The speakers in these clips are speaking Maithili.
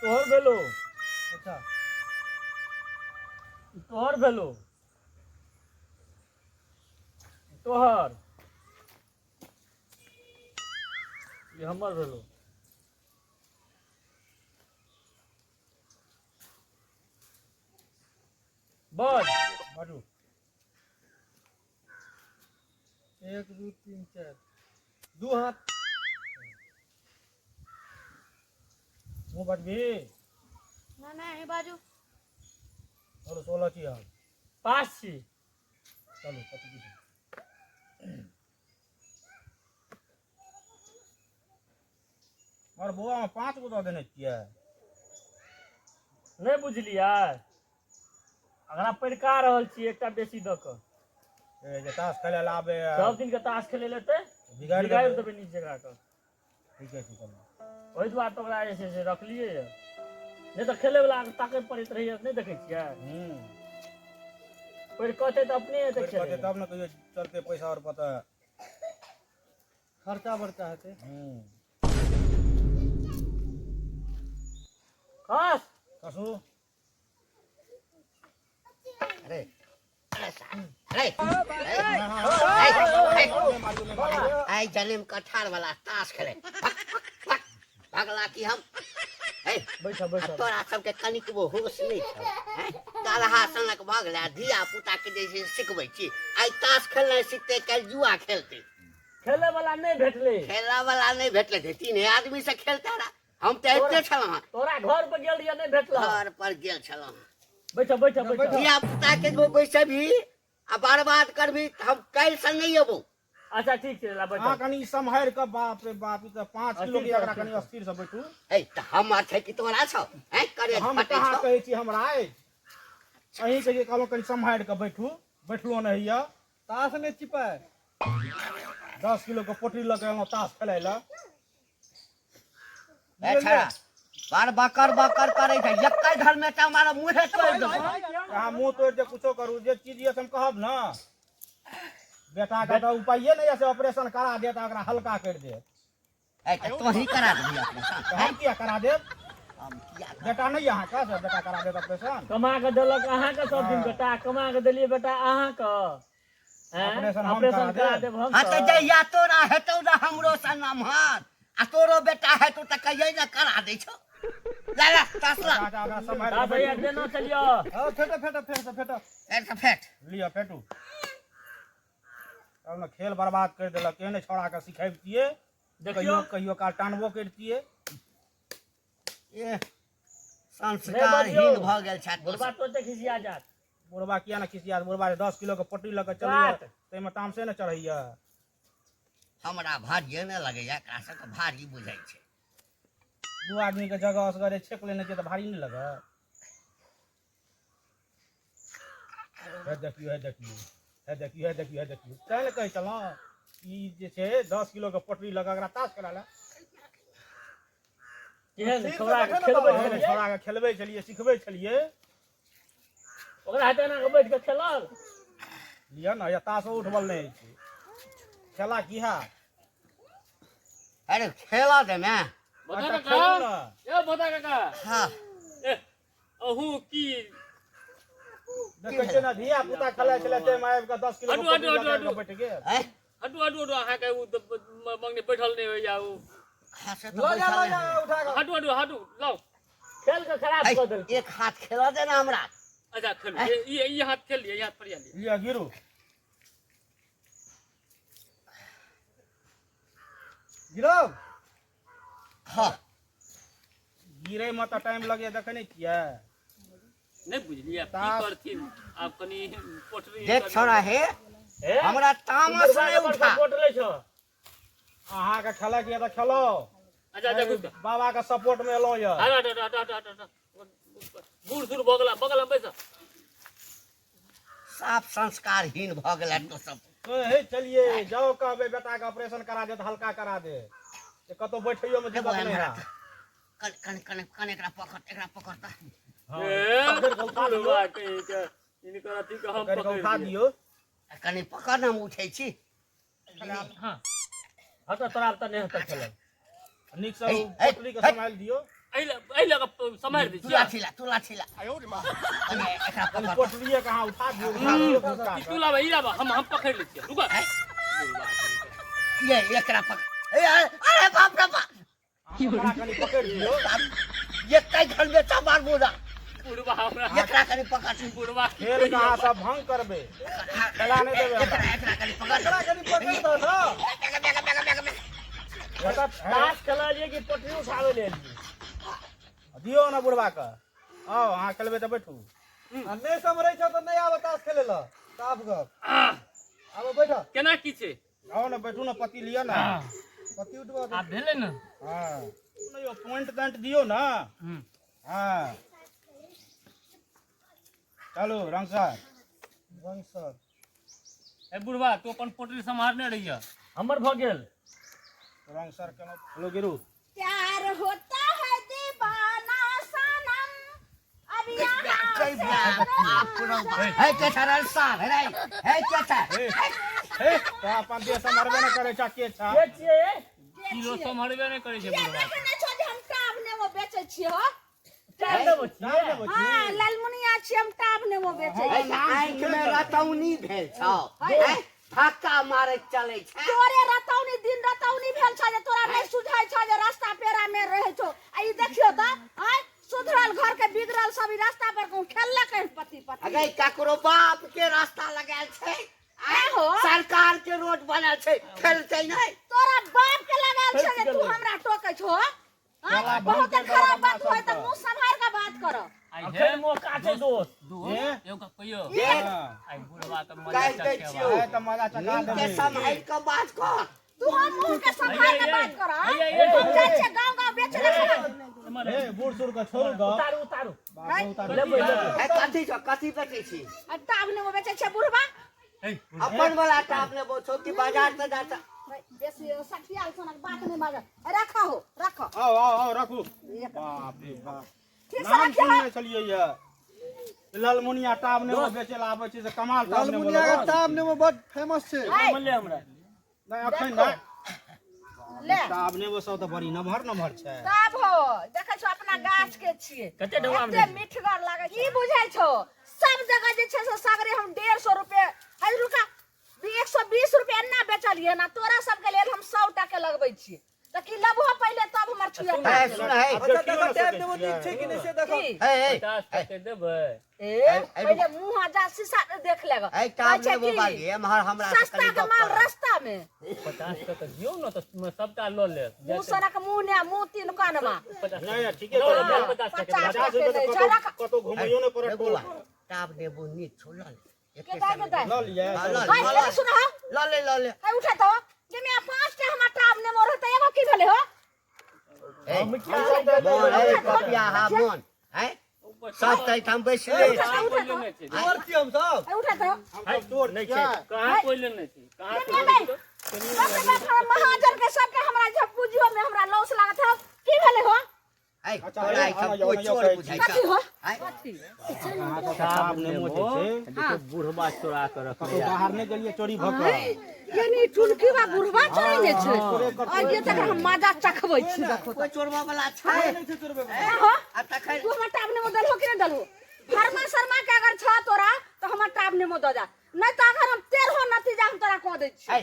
तोहर भेलो। अच्छा। ई तोहर भेलो, ई तोहर, ई हमर भेलो। बस। बाजू। 1 2 3 4, 2 हाथ। मुँह बजबी? ना ना, अहीं बाजू। चलू, 16 छी हम। पास छी। चलू, कथी की छै? हमर बौआमे 5 गो दऽ देने छियै। नहि बुझलियै? अगरा परिका रहल छी एकटा बेसी दऽ कऽ। ए, जे ताश खेलै लए आबै सब दिन के ताश खेलै लए एतै, बिगाड़ि बिगाड़ि देबै। देबै नीक जगह के। ठीके छै, चलू। ओहि दुआरे तऽ ओकरा जे छै से रखलियै यऽ, नहि तऽ खेलै वला ताकत पड़ैत रहैया, नहि देखै छियै? पढ़ि कहतै तऽ अपने एतै पढ़ि खेलै कहतै लए। तब ने कहियो चलतै पैसा और पता। खर्चा बर्चा हेतै। खस। कसू। अरे अरे अरे, आइ जनेम कठार वाला ताश खेले भगला की हम। बैठ बैठ। तोरा सबके कनिकबो होश नहि छौ? गलहा सनक भऽ गेलै। धिया पुता के जे छै सिखबै छी, आइ ताश खेलनाइ सिखतै, काल्हि जुआ खेलतै। खेले वाला नहि भेटलै। खेला वाला नहि भेटलै, तीन आदमी से खेलता रहा, हम तऽ एते छलहुँ। तोरा घर पर गेल रहियै, नहि भेटल। घर पर गेल छलहुँ। बैठ बैठ बैठ। धिया पुता के जो बैसबही आ बर्बाद करबही तऽ हम काल्हि से नहि अबौ। अच्छा ठीक छै, ला बैठ। अहाँ कनि सम्हारि कऽ, बाप रे बाप, ई तऽ 5 किलो के। एकरा कनि अस्थिर से बैठू। ए, तऽ हमर छै कि तोरा छौ? हैं, करे हम फटै कहाँ छौ। कहै छी हमरा अछि? अहीं के कहलहुँ कनि सम्हारि कऽ बैठू, बैठलो नहि होइए। ताश नहि चिपाय। 10 किलो के पोटरी लऽ कऽ एलहुँ ताश खेलाय लए। ए छड़ा, बार बकर बकर करै छै, एक्के धर में तऽ हमारा मुँहे तोड़ि देबौ। अहाँ मुँह तोड़ि दे, कुछो करू, जे चीज यऽ से हम कहब ने। बेटाके तऽ उपाये नहि यऽ, से ऑपरेशन करा देत, ओकरा हल्का करि देत। ए, तऽ तोही करा देबही ऑपरेशन? तऽ हम किया करा देब? हम किया करा- बेटा नहि यऽ अहाँके से बेटा करा देत ऑपरेशन? कमा कऽ देलक अहाँके सब दिन बेटा, कमा कऽ देलियै बेटा अहाँके, हैं? ऑपरेशन हम ऑपरेशन करा करा देब? देब हम? हाँ, तऽ जहिया तोरा हेतौ ने हमरो सँ नमहर आ तोरो बेटा हेतौ तऽ कहियै ने करा दै छौ। ला ला ताश ला। चाचा, ओकरा सम्हारि दस कऽ हजार देना चलियो। हाँ, फेटो फेटो, फेर से फेटो। फेर से फेट। लिअ, फेटू तब ने। खेल बर्बाद करि देलक। एहने छौड़ाके सिखैबतियै? देखियौ। कहियो कहियो काल टानबो करितियै। ए, संस्कारहीन भऽ गेल छथि। बुढ़बा तोते खिसिया जात। बुढ़बा किया ने खिसिया? बुढ़बा जे 10 किलो के पोटरी लऽ कऽ चलैया काट। ताहिमे तामसे ने चढ़ैया। हमरा भारिये ने लगैया, एकरा सबके भारी बुझै छै। दू आदमी के जगह असगरे छेक लेने छै तऽ भारी नहि लगत? हे देखियौ, हे देखियौ, हे देखियौ, हे देखियौ, हे देखियौ। तैं ने कहै छलहुँ, ई जे छै 10 किलो के पोटरी लऽ कऽ एकरा ताश खेला लए। केहन ठीक से छौड़ा के बैठे ने खेलबै बाबा। छलियै? छौड़ा के खेलबै छलियै, सिखबै छलियै। ओकरा हेतै एना कऽ बैठ कऽ खेलल? लिअ ने, या ताशो उठबल नहि होइ छै। खेला की हैत? अरे खेला दे ने। बता। अच्छा, काका। खेलू ने। ए बता काका। हाँ। ए अहूँ की देखै छियै ने, धिया पुता खेलाइ छलै ताहिमे आबि कऽ 10 किलो के हटू, हटू, पोटरी लऽ कऽ हटू, आबि कऽ बैठ गेल। हैं? हटू हटू हटू, अहाँके ओ मंगनी बैठल नहि होइया ओ। हाँ, से तऽ लऽ जा, बैठल लऽ जा नहि। उठा कऽ। हटू हटू हटू, लाउ। खेल के खराब है, कऽ देलकै। एक हाथ खेला दे ना हमरा। अच्छा खेलू, ई ई हाथ खेल लिअ, ई हाथ फरिया लिअ। लिअ, गिरू गिरब। हाँ। गिरैमे तऽ टाइम लगैया, देखै नहि छियै? नहि बुझलियै आब की करथिन, आब कनि पोटरी देख छोड़ा हे। हे, हमरा तामस बुढ़बा नहि के बड़का उठा। वोट लै छौ। अहाँके खेलाइके यऽ तऽ खेलो। अच्छा अच्छा, घुसि बाबा के सपोर्ट मे एलहुँ यऽ। हट हट हट हट हट हट, बूढ़ सूढ़ भऽ गेला, बगलमे बैस। साफ संस्कारहीन भऽ गेला तो सब। हे चलिए जाओ, कहबै बेटा के ऑपरेशन करा दे तऽ हल्का करा दे, जे कतौ बैठैयो मे दिक्कत नहि हैत। कन कन कन कन, एकरा पकड़, एकरा पकड़ तऽ। हँ, ए पकड़ि कऽ उठा दियौ। बुढ़बा कहीं के हिनकर अथी के हम पकड़ि कऽ पकड़ि उठा लिअ। दियौ। कनि पकड़ ने, हम उठै छी। हाँ, हँ, तऽ तोरा तऽ नहि हेतौ खेलल। नीकसँ हे, ओ हे, पोटरी के हे। सम्हालि दियौ। एहि एहि लऽ कऽ सम्हारि दै तू छियै लाठी ला, तू लाठी ला। कने एकरा कनि पकड़। पोटरिये के अहाँ उठा दियौ, उठा दियौ भुसका ई के। तू लाबा ई लाबा हम पकड़ि लै छियै रुक ये एकरा पकड़। ए, अरे अरे बाप रे बाप। अहाँ एकरा कनि पकड़ि दियौ। एकै घर में चमार बोला। बुढ़बा हमरा एकरा कनि पकड़। बुढ़बा खेल के अहाँ सब भंग करबै। खेला नहि देबै हमरा। एकरा एकरा कनि पकड़। एकरा कनि पकड़ दऽ ने। Bag, bag, bag, bag, bag. एतऽ ताश खेललियै कि पटरी उठाबै लए एलियै? दियौ ने बुढ़बा के। आउ अहाँ खेलबै तऽ बैठू। आ नहि सम्हरै छौ तऽ नहि आबऽ ताश खेलै लए। साफ गप। आबऽ बैठ। केना की छै आउ ने बैठू ने पति लिअ ने। पत्ती उठबऽ आब भेलै ने हँ नहि यौ पॉइंट तॉइंट दियौ ने। हँ चलू रंग सर। रंग सर। ए बुढ़बा तू अपन पोटरी सम्हारने रहियह हमर भऽ गेल। रंग सर केलहुँ। हेलो गिरू। प्यार होता है दीवाना सनम अब यहाँ कई से बाप रे बाप। हे के छा रे सार, हे रे, हे के छा? हे तो अपन देह सम्हारबे नहि करै छा के छा? के छियै? किलो सम्हरबे नहि करै छै ये बुढ़बा देखे नहि छौ जे हम टाब नेबो बेचै छियै हो। टाब नेबो छियै? हाँ लालमुनिया छियै हम टाब नेबो बेचै हे छियै। आँखि में रतौनी भेल छौ। हे धक्का मारैत चलै छै। तोरे रतौनी दिन रतौनी भेल छौ जे तोरा नहि सुझाइ छौ जे रास्ता पेरा में रहै छौ। आ ई देखियौ तऽ आँय सुधरल घर के बिगड़ल सब ई रास्ता पर कहूँ खेललक हन पति पति। अगे ककरो बाप के रास्ता लगायल छै। आँय हो। सरकार के रोड बनल छै, खेलतै नहि। तोरा बाप के लगायल छै जे तू हमरा टोकै छौ। आँय, बहुत खराब बात होय तऽ मुँह सम्हार के बात कर। आइ हे अखन मौका छै दोस्त। दोस्त एगो गप कहियौ देख, आइ बुढ़बा के मजा कहि दै चखेबा छियौ। आइ तऽ मजा चखा मुँह के देबै। सम्हारि कऽ बात कर। तू हम मुँह के सम्हार के बात कर। हैया, हैया, हम जाइ छियै गाँव गाँव बेचै लए खाना। हे बूढ़ सूढ़ के छोड़ू गप। उतारू उतारू। बाप रे, उतारू। लेबै लेबै। हे कथी छौ, कथी बेचै छी? आ टाब नेबो बेचै छै बुढ़बा। अपन वाला टाप लेबो छौ कि बाजार से जाता? बेसी सठियाल सनक बात नहि बाजऽ। रखा हो रखो। आउ आउ आउ रखू। बाप रे बाप। ठीक से नाम रखिए। सुनने छलियै ये ललमुनिया टाब नेबो बेचै लए आबै छै से कमाल टाब नेबो लालमुनिया के लगल। टाब नेबो बड फेमस छै। मिललै हमरा। नहि अखन नहि। ले टाब नेबो सब तऽ बड़ी नमहर नमहर छै। टाब हो देखै छौ अपना गाछ के छियै। कते डब्बा मे एते मीठगर लागै छै। ई बुझै छौ सब जगह जे छै से सगरे हम 150 रुपए है रुका 120 रुपए एना बेचलियै ना तोरा सबके लेल हम 100 टके लगबै छियै। तऽ की लेबहो पहिले तब हमर छुए हे सुन हे। अच्छा देखो टाब नेबो नीक छै कि नहि से देखो। की हे हे 50 टके देबै। ए पहिले मुँह आ जा शीशा में देख लेगा। हे टाब नेबो बाली एम्हर हमरा से सस्ता कनि के गप माल करब। रास्ता में। 50 टके दियौ ने तऽ सबटा लऽ लेब। मुँह सनक मुँह ने मुँह तीन कानमा। नहि ठीके कहलियै। 50 टके 50 50 टके रुपए दै तऽ छै कतौ रख। कतौ घुमैयो नहि पड़त हे टोल बौआ, पर। टाब नेबो नीक छौ लऽ ले। के दाय के दाय। लऽ लिअ। हाँ, लऽ हाय ले, एने सुन हो। लऽ ले लऽ ले। हाय उठा तो जे में 5 टा हमरा टाब नेबो रहतै एगो की भेलै हो? हे, हम की करबै? मोन, हे कपिया हा मोन। हैं? सब तऽ एहिठाम बैसले छै। कहाँ कोइ लेने छै चोर छियै हम सब। हाय उठा तो। हम सब चोर नहि छै छियै। कहाँ कोइ लेने छै कहाँ के नहीं बाप रे बाप हमरा महाजन के सबके हमरा जब पूजियो में हमरा लॉस लागत हो। की भेलै हो? है, अच्छा, तोरा हे, एहिठाम आना कोइ जाओ, आना चोर जाओ, बुझाइ कथी छौ। हो? हैं? अहाँके टाब नेबो जे छै देखियौ बुढ़बा चोरा के रखने कतौ बाहर नहि गेलियै चोरी भऽ कऽ। यानी टुनकी बा बुढ़वा चोरेने छै। आ ये तक हम मजा चखबै छी देखो। कोइ चोरबा वाला छै? नहि छै चोरबै ए हो आ तखन तू हमर टाब नेबो देलहो कि नहि देलहो? फरमा शर्मा के अगर छ तोरा तऽ हमर टाब नेबो दऽ जा नहि तऽ अगर हम तेरहो नतीजा हम तोरा कऽ दै छी। है,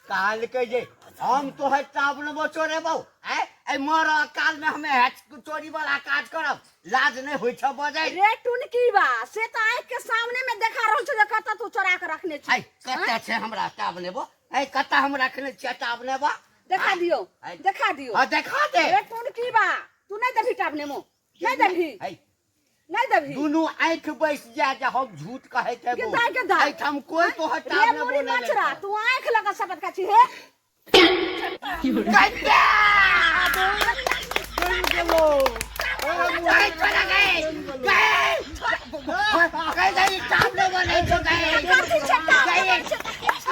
कहलकै जे हम तोहर टाब नेबो चोरेबौ। हैं? एहि मरऽ काल में हमे चोरी वाला काज करब लाज नहि होइ छौ बजै। रे टुनकी बा से तऽ आँखि के सामने में देखा रहल छौ जे कतऽ तू चोरा के रखने छी। है, कतऽ छै हमरा टाब नेबो? है, कतऽ हम रखने छियै टाब नेबो? देखा दियौ है। देखा दियौ। हाँ देखा दे। रे टुनकी बा तू नहि देबही टाब नेबो? नहि देबही? है, नहि देबही? दुनू आँखि बैस जाय जे हम झूठ कहैत हेबौ। गेदा, गेदा। एहिठाम कोइ तोहर रे टाब नेबो मुरी नहि मछरा लेतौ। तू आँखि लगा शपथ खाइ छी हे। गैया! गै, छोड़ा गै! गै! गै, गै, टाब नेबो नहि छौ, गै। कथी छै टाब गै, नेबो छै?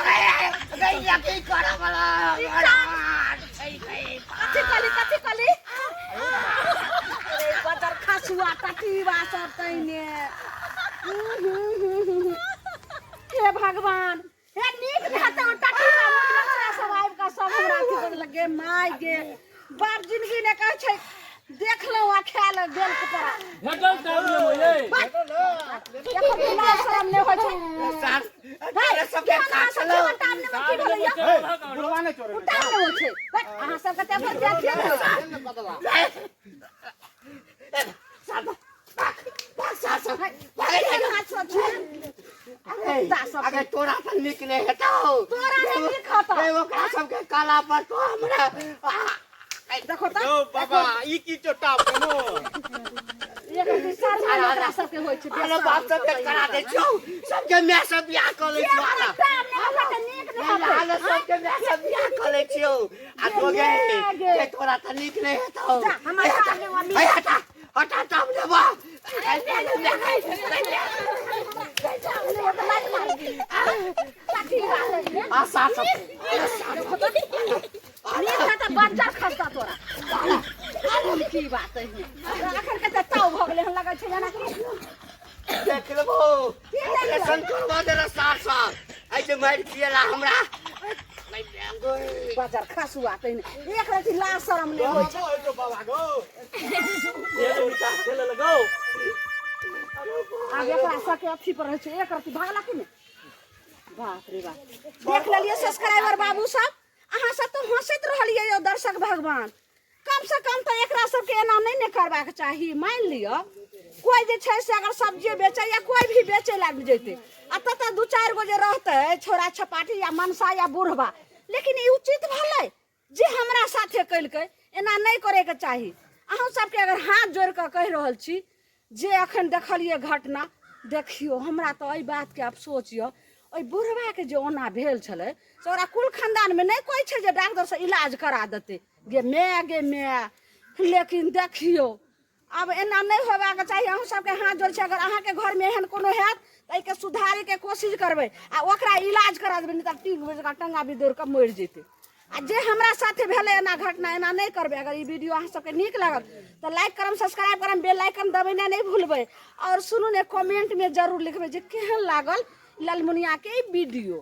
गै, गै, यकीन करऽ बला। छै, गै। कथी कहली कथी कहली? अरे बदर खसुआ टटीबा सब तैने। हे भगवान हे नीक रहतै ओ टटीबा मुड़ी मछरा सब आबि कऽ सब हमरा अथी कर लगे my गे बाप जिंदगी ने कहै छै देखलहुँ आ खाय लए गेल के पड़ा। भेटल टाइम लेबो ये। देखो बिना शरम नहि होइ छै। सार हे, तोरा सबके केहन अहाँ सब काटलो। जीवन टाइम लेबै, की भेलैया? बुढ़वा नहि चोरेने टाइम नहि होइ छै। बट अहाँ सबके तऽ एकर देखिए ने। सार भाग भाग सार सब भागै केहन छै। हाथ सँ छुए? कुत्ता सब अगर तोरा तऽ नीक नहि हेतौ। तोरा नहि नीक हेतौ। ए, ओकरा सबके काला पर तो हमरा देखो तऽ यौ बाबा, ई की चोटा कोनो एक रति शर्म नहि ओकरा सबके होइ छै। अरे बाप, सबके करा दै छियौ, सबके माय सब बियाह कऽ लै छियौ। हमरा टाइम नहि होतै तऽ नीक नहि हेतै। आलो सबके माय सब बियाह कऽ लै छियौ आ तो गे गे। के तोरा तऽ नीक नहि हेतौ। जा, हमर ए, हटा, टाइम लेबऽ नीक। ए, हटा हटा टाम लेबऽ। आ सास नीक हेतै बज्जर खसता तोरा। की बात है, अखन कते ताव भऽ गेलै हन, लगै छै जेना कि देख लेबो, ऑपरेशन करबा दे रे सार सार ऐ जे मारि पियला हमरा। बजर खसुआ तहिने एक रति लाज शरम नहि होइ छै। बाबा बाबा गो खेले लगो। आब एकरा सबके अथी पर रहै छै, एक रति भागला कि नहि। बाप रे बाप, देख लेलियै सब्सक्राइबर बाबू सब, अहाँ सब तऽ हँसैत रहलियै यौ दर्शक भगवान। कम से कम तऽ एकरा सबके एना नहि ने करबाक चाही। मानि लिअ कोइ जे छै से अगर सब्जी बेचै या कोइ भी बेचै लए जेतै आ ततऽ दू चारि गो जे रहतै छोड़ा छपाटी या मनसा या बुढ़बा, लेकिन ई उचित भेलै जे हमरा साथे केलकै? एना नहि करैके चाही। अहूँ सबके अगर हाथ जोड़ि कऽ कहि रहल छी जे अखन देखलियै घटना, देखियौ हमरा तऽ एहि बातके अफसोस यऽ, ओहि बुढ़बाके जे ओना भेल छलै से ओकरा कुल खानदानमे नहि कोइ छै जे डॉक्टरसँ इलाज करा देतै। गे माय, गे माय, लेकिन देखियौ आब एना नहि होबाक चाही। अहूँ सबके हाथ जोड़ै छी, अगर अहाँके घरमे एहन कोनो हैत तऽ एहिके सुधारैके कोशिश करबै आ ओकरा इलाज करा देबै, नहि तऽ 3 बजे टंगा बिदोरि कऽ मरि जेतै। आ जे हमरा साथे भेलै एना घटना, एना नहि करबै। अगर ई वीडियो अहाँ सबके नीक लागल तऽ लाइक करम, सब्सक्राइब करम, बेल आइकन दबेनाइ नहि भूलबै और सुनू ने, कमेंटमे जरूर लिखबै जे केहन लागल ललमुनियाके ई वीडियो।